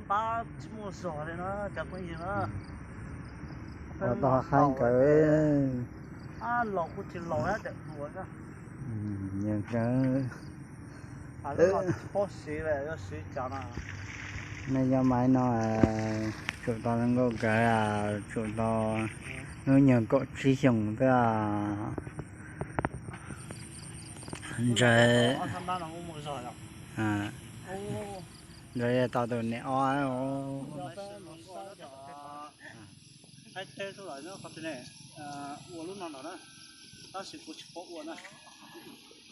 Pab tsis muaj zog li na cov phooj ywg na. Ua tau qhaib kawg. Laus kuj tsis laus na, cov hluas na. Nyeem kawg. Tsis paub siv, yog siv cas na. Nej nyob Maiv no tsum tau nkauj kawg, tsum tau hnub nyoog kaum tsib xyoos xwb. Ntawd, ntawd yog tau tus niam ob. Thaib teb tuaj los nyob qhov twg ne, ua lub no nrog na, tab sis kuv tsis paub ua na.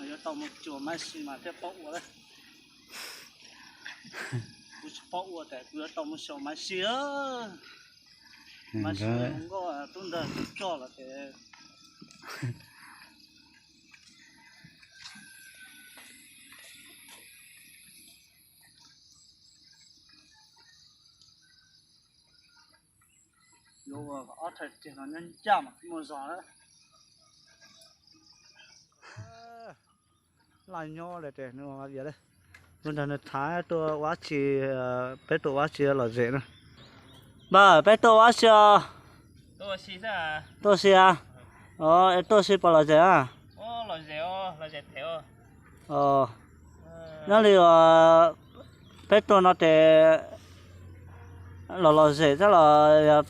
Yuav tau mus cuam maiv si mas thiaj paub ua lawm. Kuv tsis paub ua tes kuv yuav tau mus xyaum maiv si. Maiv si nkauj tub ntag tsis coj los ces yuav ua ob thawj tiag no nyob ncaj mas muaj zog na. Laj nyob li ces nws ua li, lub nrog nws thav tuaj ua tsi, peb tuaj ua tsi los zem na. Npawg, peb tuaj ua tsi os? Tuaj si a? Tuaj si puas lom zem a? Nyob li uas peb tuaj no ces los lom zem thiab los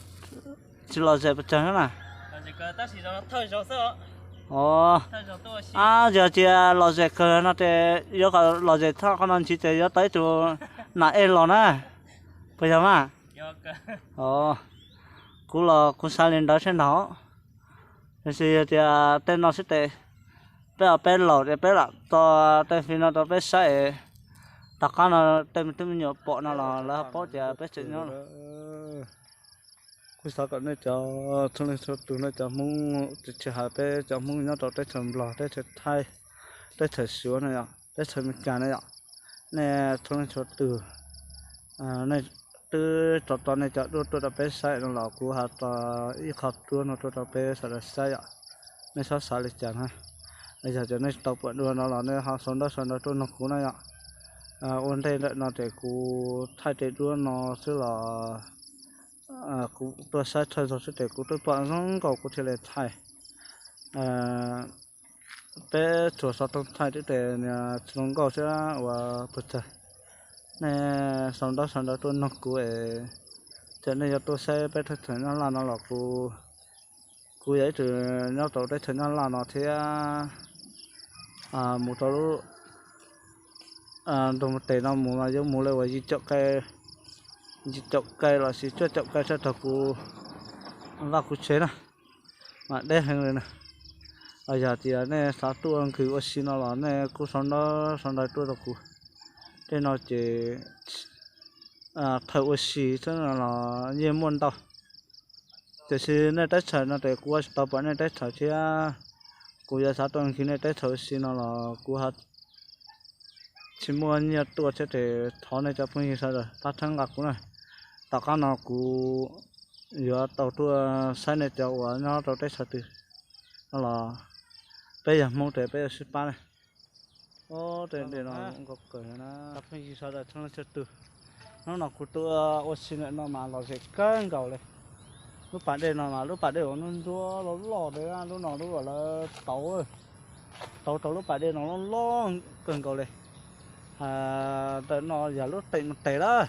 tsis lom zem pes tsawg na? Yog tias lom zem kawg no ces yuav kom lom zem txog qhov no ntxiv ces yuav tau ib tug nam ej los na, puas yog mas? Kuv los kuv xav li ntawd thiab ntag. Tiam sis yog tias tej no xwb ces peb, peb laus ces peb lam tso tej fij no rau peb saib es tom qab no tej me tub me nyuam pom no los lawv ho paub tias peb tseem nyob. Kuv xav kom nej cov txhua leej txhua tus, nej cov Hmoob, tsis hais peb cov Hmoob nyob rau teb chaws Nplog, teb chaws Thaib, teb chaws Suav no yom, teb chaws Amelikas no yom, nej txhua leej txhua tus, nej twb tso tso nej cov duab tuaj rau peb saib no los kuv ho tso ib qho duab no tuaj rau peb sawv daws saib yom. Nej txhob xav li cas na. Yog tias nej tsis tau pom dua no los nej ho sau ntaub sau ntawv tuaj noog kuv na yom. Ua ntej ntawm no ces kuv thaij tej duab no xwb los kuv tuaj saib thawj zaug xwb ces kuv twb pom zoo nkauj kuv thiaj li thaij. Peb tsuas xov tooj thaij twb ces tsis zoo nkauj thiab ua puas txawg. Nej sau ntaub sau ntawv tuaj noog kuv es, thiab nej yuav tuaj saib peb thaj chaw Nyab Laj no los kuv, kuv yog ib tug nyob rau teb chaws Nyab Laj no thiab mus rau lub nroog tes no mus mas yuav mus li uas yim caum, yim caum kais los sis cuaj caum kais thiaj tau kuv vaj kuv tsev na, mas deb heev li na. Yog tias nej xav tuaj nkws ua si no los nej kuj sau ntaub sau ntawv tuaj rau kuv. Tej no ces thawj ua si xwb los yeej muaj ntau. Tiam sis nej teb chaws no ces kuv ua tsis tau pom nej teb chaws thiab, kuv yuav xav tuaj nkws nej teb chaws ua si no los kuv tsis muaj nyiaj tuaj thiab ces thov nej cov phooj ywg sawv daws pab txhawb nqa kuv na. Tom qab no kuv yuav tau tuaj saib nej cov uas nyob rau teb chaws twg no los peb yog Hmoob ces peb yuav sib pab na. Tej dej no nkauj kawg na. Cov phooj ywg sawv daws txhua leej txhua tus, hnub no kuv tuaj ua si ntawm no mas lom zem kawg nkaus li. Lub pas dej no mas lub pas dej uas ntsuab ntsuab loj loj li, lub no lub uas lawv tauv, tauv rau lub pas dej no loj loj kawg nkaus li. Ntawm no yog lub teem mus tes lawm.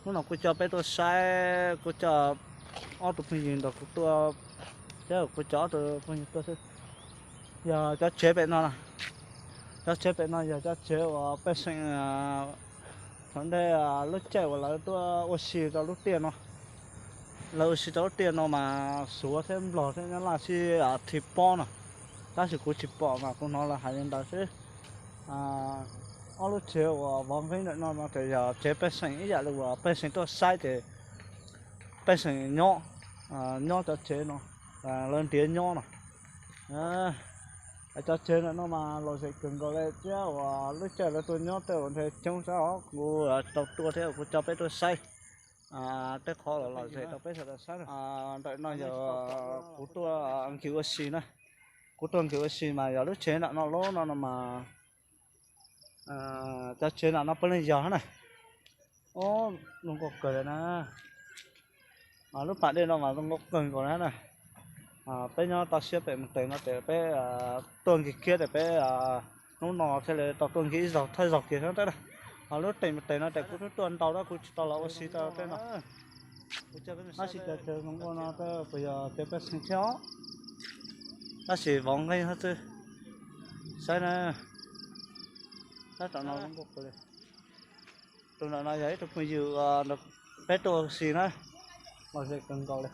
Hnub no kuv coj peb tuaj saib, kuv coj ob tug phooj ywg nrog kuv tuaj, thiab kuv coj ob tug phooj ywg tuaj xwb. Yog cov tsev pem no, cov tsev pem no yog cov tsev uas pej xeem thaum ntej lub caij uas lawv tuaj ua si rau lub tiaj no. Lawv ua si rau lub tiaj no mas Suav thiab Nplog thiab Nyab Laj sib thim pob no, tab sis kuv tsis pom mas kuv hnov lawv hais li ntawd xwb. Ob lub tsev uas vov nqeeb ntawm no no ces yog tsev pej xeem ib yam li uas pej xeem tuaj saib ces pej xeem nyob, nyob cov tsev no, lawv ntiav nyob no. Cov tsev ntawm no mas lom zem kawg nkaus li thiab uas lub caij lawv tuaj nyob tej uas ntshe coob sab os, kuv tau tuaj thiab kuv coj peb tuaj saib tej qhov lom zem rau peb sawv daws saib. Ntawm no yog kuv tuaj nkig ua si na, kuv tuaj nkig ua si mas yog lub tsev ntawm no lub no no mas cov tsev ntawm no puav leej yog na. Zoo nkauj kawg li na. Lub pas dej no mas zoo nkauj kawg nkaus na. Peb nyob toj siab pem mus tes no ces peb tuaj nkig kiab ces peb hnub no thiaj li tau tuaj nkig ib zaug thawj zaug kiag xwb na. Ho lub tes mus tes no ces kuv twb tuaj ntau na, kuv tsis tau los ua si rau tej no. Tab sis cov chaw zoo ua no puas yog tias pej xeem thiab os, tab sis vov nqeeg xwb. Saib na, tab tom no zoo nkauj kawg li. Tus ntawm no yog ib tug phooj ywg peb tuaj ua si na, lom zem kawg nkaus li.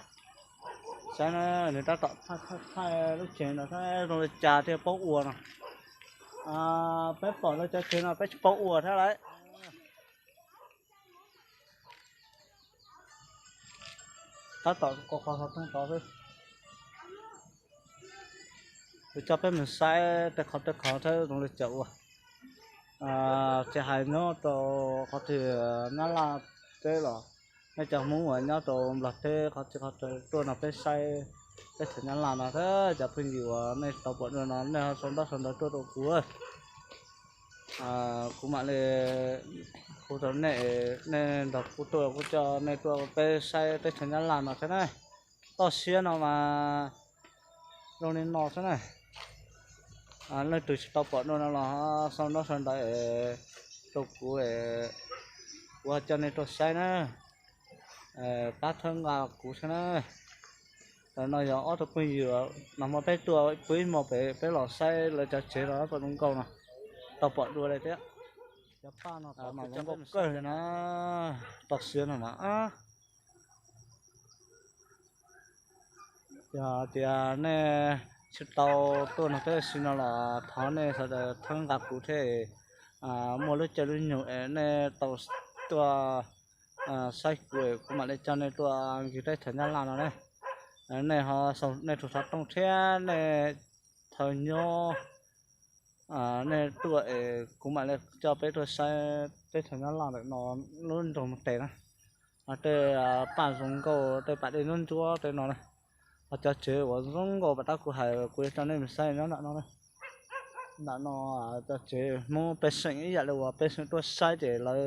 Saib na, nws tab tom thaij thaij lub tsev ntawd zoo li cas thiaj paub ua no. Peb pom lawv cov tsev no peb tsis paub ua thiab lauj. Tab tom qhov qhov tod xwb. Kuv coj peb mus saib tej qhov tej qhov thiab zoo li cas ua. Tsis hais nyob rau qhov twg Nyab Laj teb los nej cov Hmoob uas nyob rau Nplog teb qhov twg qhov twg tuaj no peb saib teb chaws Nyab Laj no thiab cov phooj ywg uas nej tau pom dua no nej ho sau ntaub sau ntawv tuaj rau kuv. Kuv mam li hu rau nej, nej nrog kuv tuaj, kuv coj nej tuaj peb saib teb chaws Nyab Laj no thiab na. Toj siab no mas zoo li no xwb na. Leej twg tsis tau pom dua no los sau ntaub sau ntawv rau kuv, kuv ho coj nej tuaj saib na. Pab thawb nqa kuv thiab na. Ntawm no yog ob tug phooj ywg no hmo peb tuaj pw ib hmo pem peb los saib lawv cov tsev no puas zoo nkauj no, tau pom dua li thiab. Cov paj no mas zoo nkauj kawg li na, toj siab no mas. Yog tias nej tsis tau tuaj nrog peb ua si no los thov nej sawv daws thawb nqa kuv thiab, muaj lub caij lub nyoog es nej tau tuaj saib kuv, kuv mam li coj nej tuaj nkig teb chaws Nyab Laj no na. Nej ho, nej tus xov tooj thiab nej thaum nyob nej tuaj es kuv mam li coj peb tuaj saib teb chaws Nyab Laj ntawm no lub nroog Mus Tes na. Tej paj zoo nkauj, tej pas dej ntsuab ntsuab tej no na. Ho cov tsev uas zoo nkauj pas tab kuv hais kuv yuav coj nej mus saib nyob nram no na. Nram no cov tsev Hmoob pej xeem ib yam li uas pej xeem tuaj saib ces lawv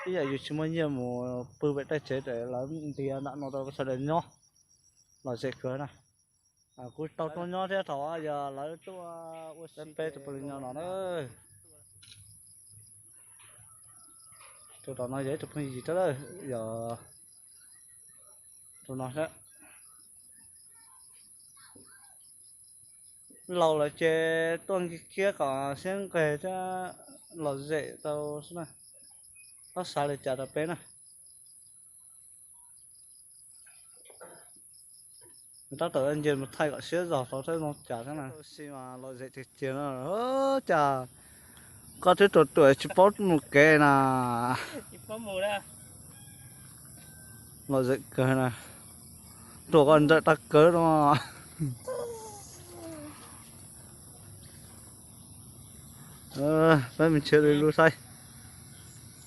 ib yam yus tsis muaj nyiaj mus pw pem tej tsev ces lawv ntiav nram no rau sawv daws nyob, lom zem kawg na. Kuv tau tuaj nyob thiab thaum yog lawv tuaj ua si peb tus pw li nyob no na. Tus tom no yog ib tug phooj ywg thiab, yog tus no thiab. Laus lawm ces tuaj nkig kiab kom siab nqig thiab lom zem tau xwb na. Txhob xav li cas rau peb na. Tab tom nce mus thaij kom siab zog tau thiab zoo cas thiab na. Tab sis mas lom zem tiag tiag no. Cas koj twb ruam ruam tsis paub mus kev na. Lom zem kawg na. Ruam koj ntsawm tag kawg no. Peb mus nrhiav lwm lub saib.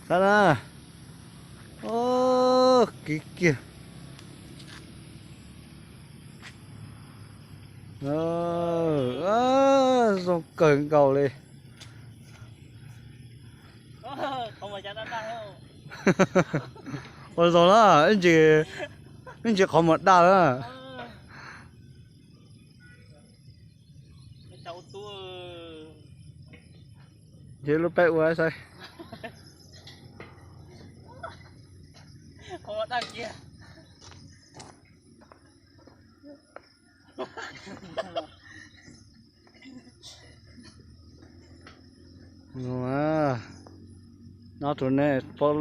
Saib na. Kiv kiag. Zoo kawg nkaus li. Ua zoo na, ib ntsis qhov muag daj na. Ntshe lub peb ua saib. Nyob tus nej paub.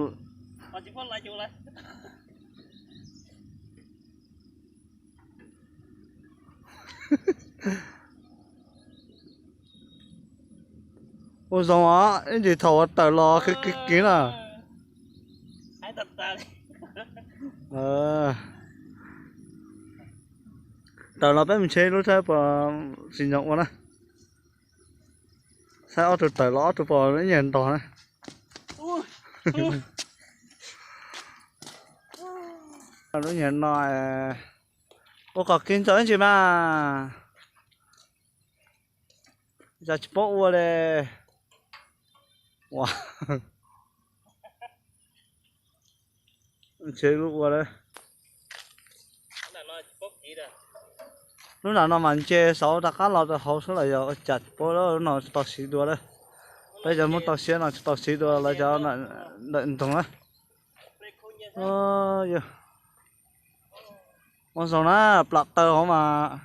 Ua zoo os, ib ntsis thaum uas tawm los kiv kiv na. Tawm los peb mus nrhiav lub saib puas tsis nyoog ua na. Saib ob tug tawm los ob tug puas ib nyuag ntog na. Lub nyuag no ua kom kiv ntxawm ib ntsis mas. Yog tsis paub ua li. Ua Ntshe lub ua lawm. Lub nram no mas nce saud rov qab los rau hauv xwb los yog ua cas tsis paub, lub no tsis tau siv dua lawm. Peb cov Hmoob toj siab no tsis tau siv dua lawv cov ntawm nroog na. Ua zoo na, plam taws hauv mas.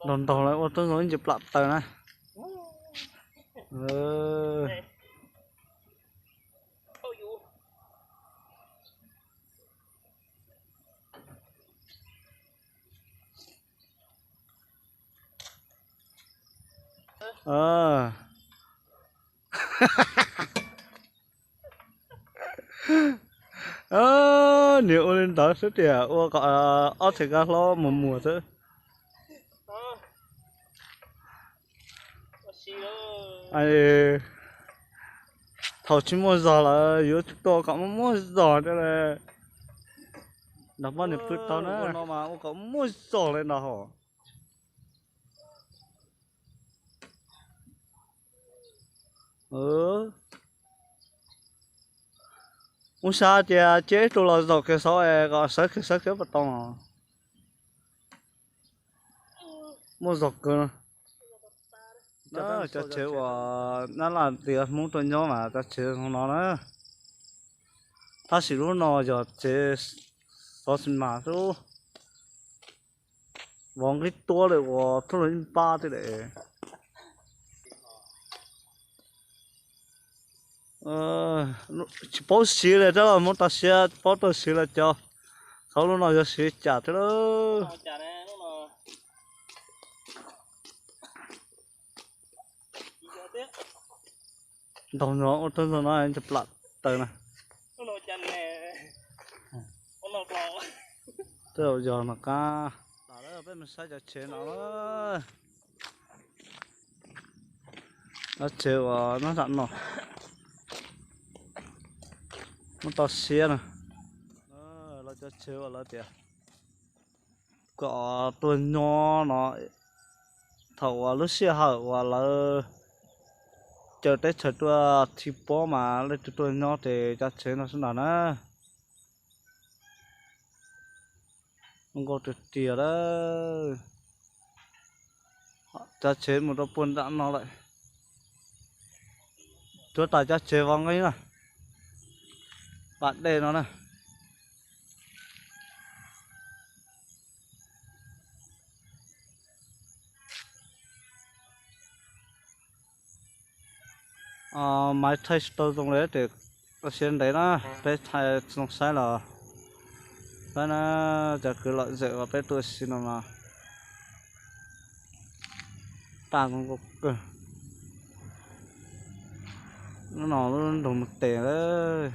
Ntaug ntaug lawv ua tub zoo ib ntsis plam taws na. Niam ua li ntawd xwb tias ua kom ob txhais kab hlob muag muag xwb. Thaum tsis muaj zog lawm yuav tsum ua kom muaj muaj zog thiab le. Nrog poj niam pw tau na, no mas ua kom muaj zog li no hos. Ua xav tias cia ib tug los zaum kiag saud es kom sawv kiag sawv kiag puas tau. Muaj zog kawg. Cov tsev uas nab laj tias Hmoob tuaj nyob mas cov tsev zoo no na. Tab sis lub no yog tsev xov xis mas xwb. Vov nqib tuab lawm uas thub los ib npab thiab lawm. Tsis paub siv li thiab los Hmoob toj siab tsis paub tuaj siv los cov. Thaum lub no yog siv cas thiab lawm. Ntaug no ua tub ntxog no cov plam taws na. Tej zaum yog no qab. Peb mus saib cov tsev no. Cov tsev uas nyob nram no, muab tau siab na. Lawv cov tsev uas lawv tias kom tuaj nyob no, thaum uas lub sij hawm uas lawv cawm teb chaws tuaj thib pob mas leej twg tuaj nyob ces cov tsev no xwb ntag na. Nkauj tiag tiag lawm. Cov tsev mus rau puag nram no lawm. Tuav tas cov tsev vov nqeeb na, pas dej no na. Maiv thaij tsis tau zoo li ces siab ntev na, peb thaij zoo saib los saib na, cov kwv lom zem uas peb tuaj si no mas. Tag zoo nkauj kawg. Lub no lub nroog Mus Tes lawm.